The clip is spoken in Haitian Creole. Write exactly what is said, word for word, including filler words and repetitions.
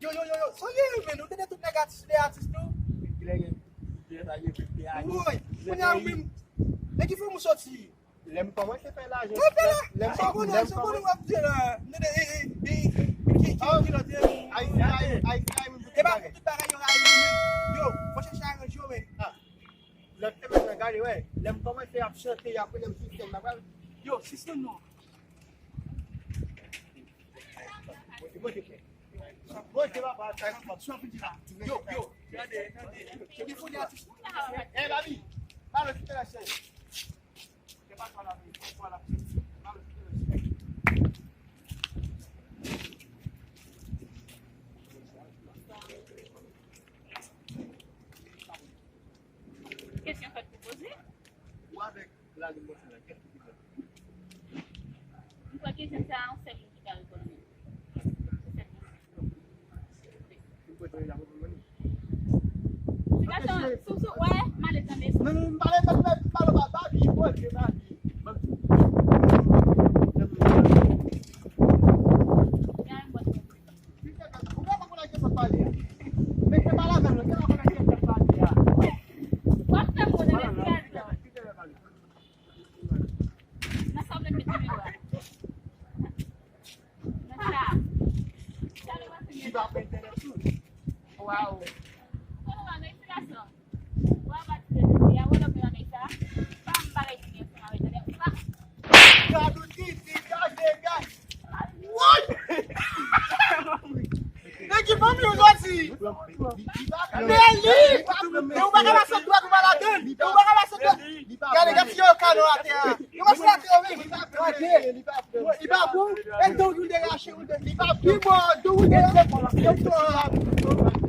Yo, yo, yo, yo, sa w gen, men, nou tande tout nèg atis, de atis tou. Woy, kounye a ou menm, e ki fòm ou soti? Lè m kòmanse fè lajan, lè, lè m kòmanse, lè m kòmanse w ap di la. Tande, e, e, e, ki, ki, ki lòt, e, Ayisyen, Ayisyen, Ayisyen, e pa pou tout bagay yo rayi nou, men. Yo, fò chèche aranje yo, men. Lòt semèn nan, gade, wè, lè m kòmanse ap chante, apre lè m sou sèn, m ap, yo, sispann non. Monte, monte, frè. Monte, papa, sa, sa, sa, yo, yo, tande, tande. Yo, yo, tande. Eh, Babi, pale sou telefòn. Kesyon fèt pou poze. Ou avèk lalim mwen la, kèk ki pi bèl? M kwè kesyon sa a, yon sèl moun ki ka reponn li. Se sèl moun. Ti gason, sou, sou, wè, m ale tande. Non, non, m pale, m pale, m pale, m pale, Babi, Bondye, Babi. Gen yon bòt. Ou pa konn ki sa pale a. Men se pa la menm, non, se pa konn ki sa pale a. W ap fè m wè nan lespri a. Nan sa w vle met nimewo a. Nan sa. Sa nou panse gen la? Waw. Sa nou panse, ti gason? Wa pa ti de ya, wala mwen anmè sa. Pa m bagay ki gen ansanm avèk tande. Pa. Gad ou titi, gade, gade. Woy! E ki fanmi ou soti? Men li! E ou pa ka pase dwèt ou pa ladann. E ou pa ka pase dwèt. Gade, gade si yo kano atè a. Yo pa sou atè yo menm. Gade. Li pa bon. E dou ou de rache ou de. Li pa bon, dou ou de rache. Yo to a.